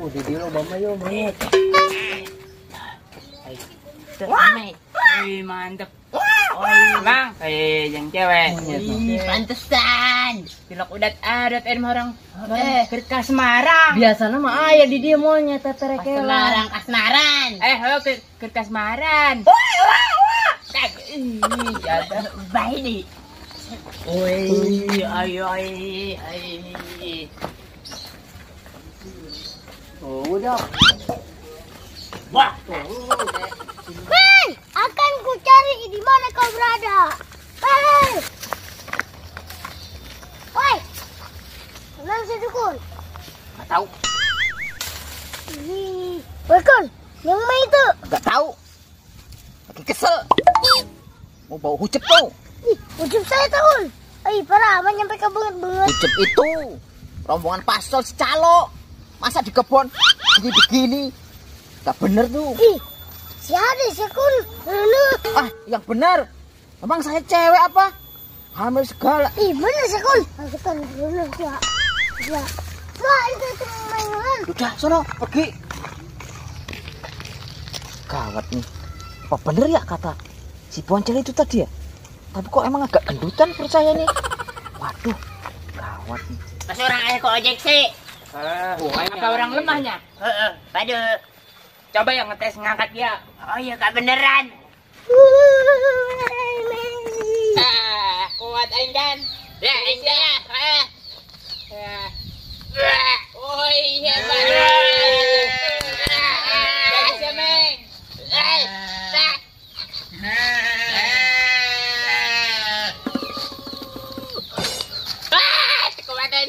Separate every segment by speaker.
Speaker 1: Oh, di dia loba mah yo monyet.
Speaker 2: Rame. Wih, mantep. Oi, Bang. Yang cewek.
Speaker 3: Ih, pantesan.
Speaker 2: Tilok udat adat orang. Ke Semarang.
Speaker 1: Biasana mah aya di dieu monyet teterekelan.
Speaker 3: Semarang kasmaran.
Speaker 2: Halo ke kasmaran. Ih, jatuh.
Speaker 3: Baik.
Speaker 2: Oi, ayo ay.
Speaker 1: Oh, udah.
Speaker 2: Wah.
Speaker 4: Hei, akan ku cari di mana kau berada. Hei. Woi. Mana si dukun?
Speaker 2: Enggak tahu.
Speaker 4: Ih, dukun, yang mana itu?
Speaker 5: Enggak tahu. Lagi kesel. Mau bau hucep tuh.
Speaker 4: Ih, hucep saya tahun. Ih, parah, aman nyampe ke banget-banget.
Speaker 5: Hucep itu rombongan pasol si calo. Masa di kebun begini-begini? Gak bener tuh.
Speaker 4: Ih, si Ade, si Kun, lu.
Speaker 5: Ah, yang bener. Emang saya cewek apa? Hamil segala.
Speaker 4: Ih, bener si Kun. Si Kun, lu ya. Ya. Wah, itu mainan.
Speaker 5: Udah, sono, pergi. Gawat nih. Apa bener ya kata si boncel itu tadi ya? Tapi kok emang agak gendutan percaya nih. Waduh, gawat nih.
Speaker 3: Pas orang kok ojek sih.
Speaker 2: Apa orang lemahnya?
Speaker 3: Heeh, padu.
Speaker 2: Coba yang ngetes ngangkat dia.
Speaker 3: Oh iya, kak beneran.
Speaker 2: Kuat aing kan?
Speaker 3: Ya, aing ya.
Speaker 2: Oi, hebat. Bagus ya, Meng.
Speaker 3: Kuatan.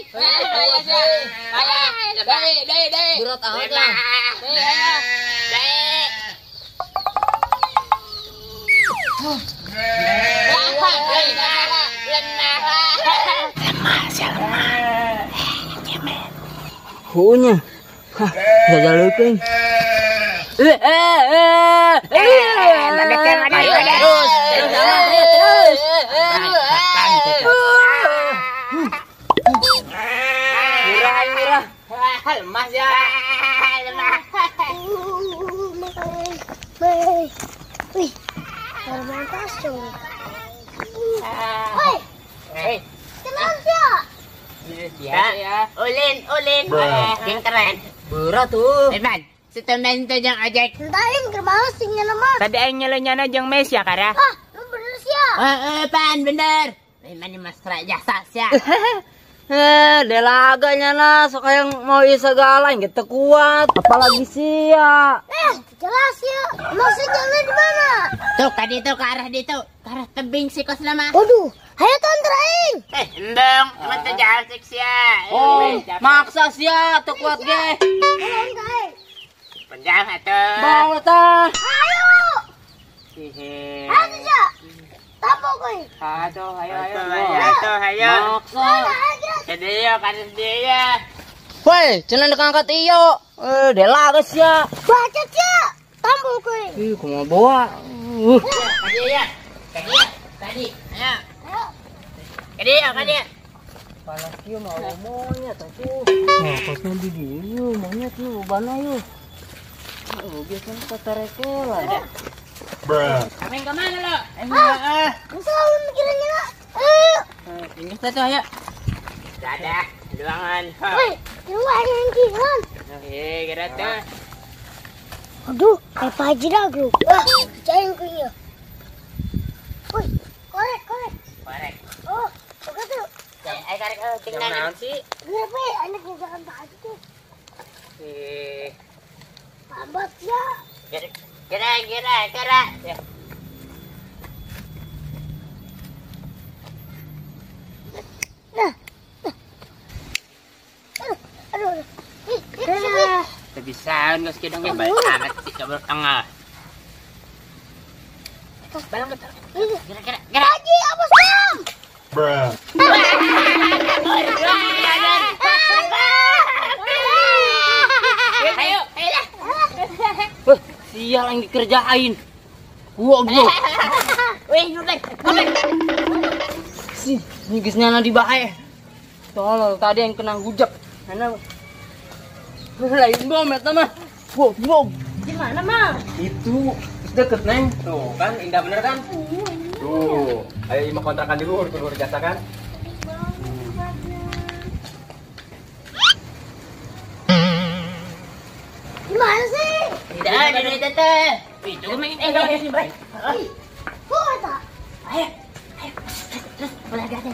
Speaker 2: Dai.
Speaker 1: Berat amat lah.
Speaker 2: Lemah, lemah.
Speaker 1: Hunya. Hah, enggak jalukin.
Speaker 2: Terus. Murah. Lemah ya.
Speaker 4: Lemah. Wih, baru tuh. Hei, kenapa ya?
Speaker 2: Biasa ya.
Speaker 3: Ulin. Yang keren.
Speaker 1: Berat tuh.
Speaker 3: Eman, setemen tuh yang ojek.
Speaker 4: Entain kerbau sih nyelema.
Speaker 2: Tadi aing nyelenya jeung mes ya, Kara.
Speaker 4: Ah, lu bener sih ya?
Speaker 3: Pan bener. Eman ini mas jasa sih ya.
Speaker 1: Delaganya nah, sok yang mau segala yang gitu kuat, apalagi sih ya.
Speaker 4: Jelas ya. Maksudnya di mana?
Speaker 3: Tuh, tadi tuh ke arah itu, ke arah tebing sih kos lama.
Speaker 4: Waduh, ayo tonton aing.
Speaker 3: Embung, emang tuh jauh sih ya.
Speaker 1: Oh, maksa sih ya, tuh kuat ge.
Speaker 3: Penjam atuh.
Speaker 1: Bawa tah.
Speaker 4: Ayo. Ayo ya. Tamu kowe.
Speaker 2: Aduh, ayo.
Speaker 3: Ayo.
Speaker 1: Maksa.
Speaker 3: Jadi yo kan dia.
Speaker 1: Woi, jangan ngangkat iyo. Delagas ya.
Speaker 4: Bacot ya. Tamu kowe.
Speaker 1: Ih, kumaha bawa.
Speaker 3: Tadi ya. Tadi. Ayo. Kadi ya, kadi.
Speaker 1: Panas ieu mah monyet atuh. Nah, kosnya di dieu monyet lu bana yeuh. Oh, biasanya katarekelan.
Speaker 2: Bruh. Ameng kemana lo?
Speaker 4: Selalu mikirannya lo.
Speaker 3: Ini satu ayo. Dadah, ruangan.
Speaker 4: Woi, ruangan kiran.
Speaker 2: Oke, kira tuh.
Speaker 4: Aduh, kayak Pak Haji dah, bro. Wah, percayain kuenya. Woi, korek.
Speaker 3: Korek.
Speaker 4: Oh, oke tuh.
Speaker 3: Ayo korek, tinggal
Speaker 2: naon sih?
Speaker 4: Kenapa ya, anaknya jangan Pak Haji tuh. Lambat ya.
Speaker 3: Kira. Ya.
Speaker 4: Nah. Aduh.
Speaker 3: Kebiasaan guys kita nggak baik amat sih kabur tengah. Balong betul. Kira.
Speaker 4: Haji apa sih?
Speaker 6: Bruh.
Speaker 3: Ayo.
Speaker 1: Wah, sial yang dikerjain. Gua.
Speaker 3: Wih, nyutek.
Speaker 1: Si, ini geus nyana di bae. Tolol tadi yang kena hujab. Karena Lain bom eta mah. Bom, bom.
Speaker 3: Di mana, Mang?
Speaker 6: Itu deket, Neng. Tuh kan indah bener kan? Tuh, ayo imah kontrakan di luhur, luhur jasa kan?
Speaker 4: Gimana sih?
Speaker 3: Tidak ada tete. Itu main enggak sih, Bray.
Speaker 4: Kok
Speaker 3: Ayo. Ayo. Terus boleh ada.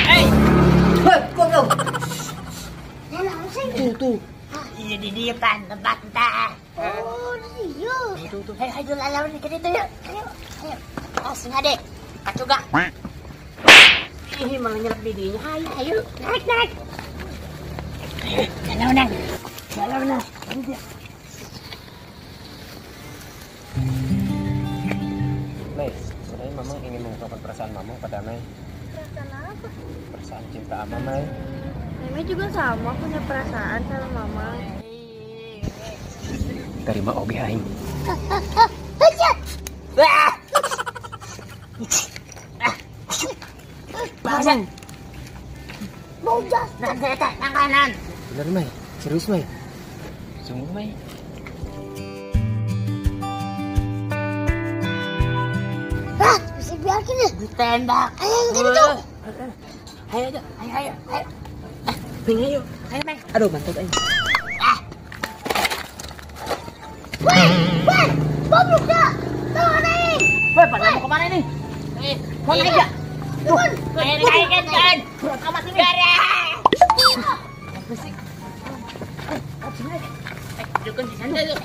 Speaker 1: Hey. Hei, kok kau?
Speaker 3: Tuh, tuh. Iya di depan tempat entah.
Speaker 4: Oh, iya.
Speaker 3: Tuh, tuh. Ayo, ayo lawan ke situ yuk. Ayo, ayo. Langsung adek. Kacuga. Ih, malah nyerap didinya. Ayo, ayo. Naik, naik. Jalan, nang. Jalan, nang.
Speaker 6: Mei, sebenarnya Mamang ingin mengungkapkan perasaan Mamang pada Mei.
Speaker 7: Perasaan apa?
Speaker 6: Perasaan cinta sama Mei.
Speaker 7: Mei juga sama punya perasaan sama Mama.
Speaker 6: Terima oge aing.
Speaker 3: Bahasan.
Speaker 4: Mau jas.
Speaker 3: Nang kereta, nang kanan.
Speaker 6: Bener Mei, serius Mei. Sungguh Mei.
Speaker 4: Ah, bisa biarkan ya.
Speaker 3: Ditembak.
Speaker 4: Ayo yang gini tuh.
Speaker 3: Ayo, ayo, ayo, ayo.
Speaker 1: Meng, ayo.
Speaker 3: Ayo, Meng.
Speaker 1: Aduh, mantap ayo.
Speaker 3: Ah.
Speaker 4: Woi, woi, goblok dah. Tolong aing.
Speaker 5: Woi, pada mau kemana ini? Mau naik gak?
Speaker 3: Tuh, naik kan, kan. Awas ini.
Speaker 5: Apa sih?
Speaker 3: Dukun di sana tuh.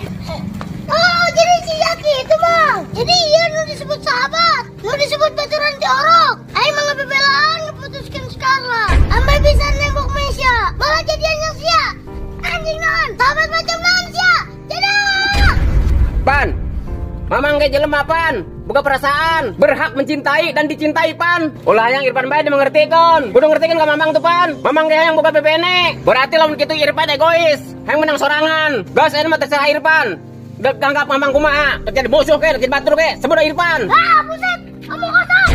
Speaker 4: Oh, jadi si Yaki itu, Bang. Jadi iya lu disebut sahabat. Lu disebut baturan jorok. Aing malah bebelaan ngeputuskan sekarang. Ambai bisa nembok Mesya. Malah jadian yang sia. Anjing non. Sahabat macam non sia. Dadah.
Speaker 6: Pan. Mamang kayak jelema pan. Buka perasaan, berhak mencintai dan dicintai pan. Ulah yang Irfan bae dimengertikan. Kudu ngertikan ka Mamang tuh pan. Mamang kayak yang buka PPN. Berarti lamun kitu Irfan egois. Hayang menang sorangan. Gas ini mah terserah Irfan. Dek anggap Mamang kumaha, dek jadi musuh ke, dek jadi batur ke, sebut Irfan.
Speaker 4: Ah, buset, omong kosong.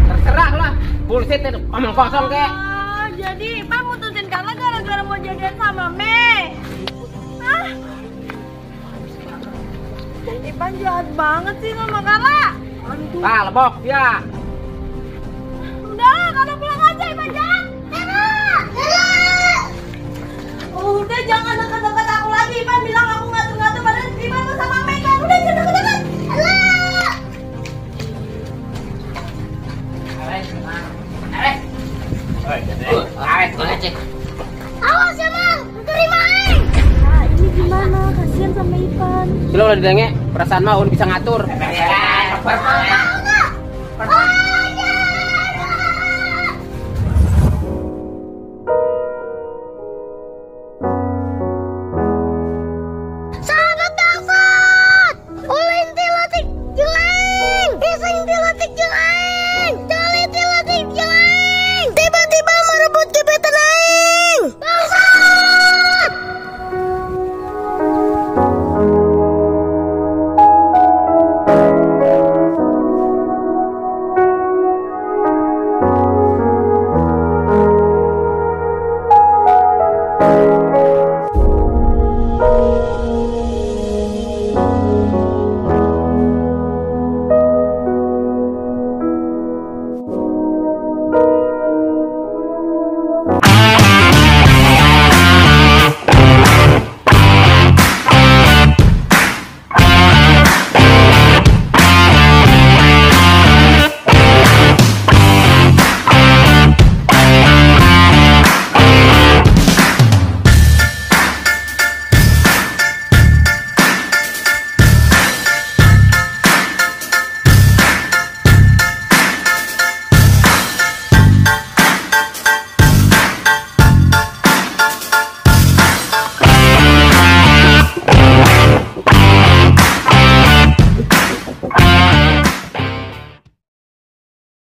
Speaker 6: Terserah lah, bullshit itu, omong kosong ke.
Speaker 7: Oh, jadi Irfan mutusin Carla gara-gara mau jadian sama Mei. Hah? Irfan jahat banget sih sama Carla.
Speaker 6: Ah, lebok ya.
Speaker 7: Udah, Carla pulang aja, Irfan jahat.
Speaker 4: Carla, Carla.
Speaker 7: Udah jangan dekat-dekat aku lagi. Irfan bilang aku ngatur-ngatur padahal Irfan mau sama Mei kan. Udah jangan dekat-dekat.
Speaker 4: Alah. Awas ya, Mang. Terima aing.
Speaker 7: Nah, ini gimana? Kasihan sama Irfan.
Speaker 6: Sudah udah dilenge, perasaan mah bisa ngatur.
Speaker 4: Mau enggak?